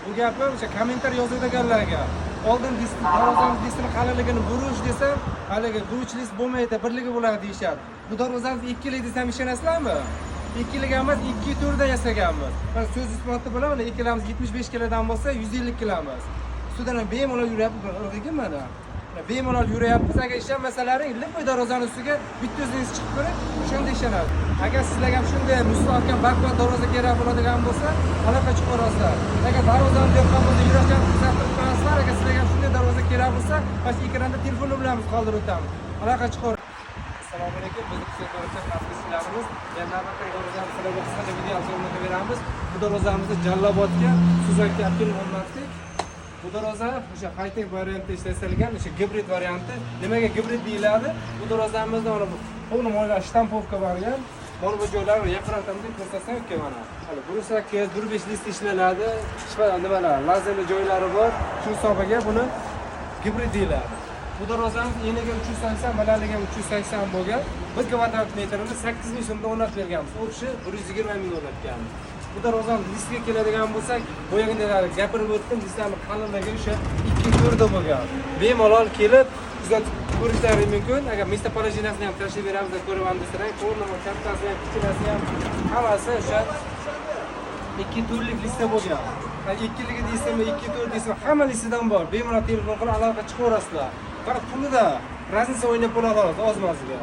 Bu gapim o'sha kommentariy yozadiganlarga. Oldin list, darvozamiz listini qalinligini buruch desam, haligi buruch list bo'lmaydi, birligi bo'ladi deyishadi. Bu darvozamiz ikkilik desam ishonasizlarmi? Ikkilik emas, ikki to'rtdan yasaganmiz. Mana so'z isboti bilan mana ikkalamiz 75 kilodan bo'lsa, 150 kilomiz. Ustidan ham bemalol yuryapmiz, irg'igi mana. Mana bemalol yuryapmiz. Agar ishonmasalaring, любой darvozani ustiga bitta o'zingiz chiqib ko'ring, o'shanda ishonadi. Agar sizlarga ham shunday mustahkam, baquvvat darvoza kerak bo'ladigan bo'lsa, aloqa chiqarasizlar. Agar darvozamiz yoqqan bo'lsa, yurakdan kuzatib turasizlar. Agar sizlarga ham shunday darvoza kerak bo'lsa, mana shu ekranda telefon nomerimizni qoldirib o'tamiz. Aloqa chiqar. Assalomu alaykum, bizni подписчикlarimiz. Endi navbatdagi darvozamizni sizlarga qisqacha video qilib beramiz. Bu darvozamizni Jalolobodga Suzakka olib kelib o'rnatdik. Bu darvoza o'sha high-tech variantda ishlatilgan, o'sha gibrid varianti. Nimaga gibrid deyiladi? Bu darvozamizda mana bu полный moylar штамповка bo'lgan. Mana bu joylari yaqinroqdan ko'rsatsang, uka, mana. Hali 1.8, 1.5 list ishlanadi. Nimalar, lazerli joylari bor. Shu hisobiga buni gibrid deyiladi. Bu darvozamiz eniga 380, balandligi ham 380 bo'lgan. Biz kvadrat metrini 8000 so'mda o'rnatib berganmiz. Общий 120 ming o'rnatganmiz. Bu darvozani listga keladigan bo'lsak, boyagida gapirib o'tdim, listlarni qalinligi o'sha 2.4 bo'lgan. Bemalol kelib kuzatib ko'rishlari mumkin. Agar местоположение sini ham tashlab beramiz, ko'raman desalar, ko'rinaman, kattasi ham, kichkinasi ham, hammasi o'sha ikki to'rtlik listda bo'lgan. Ha, ikkiligi deysizmi, ikki to'rt deysizmi, hamma listidan bor. Bemalol telefon qilib aloqa chiqaverasizlar. Faqat pulida разница o'ynab bo'ladi xolos, ozmasiga.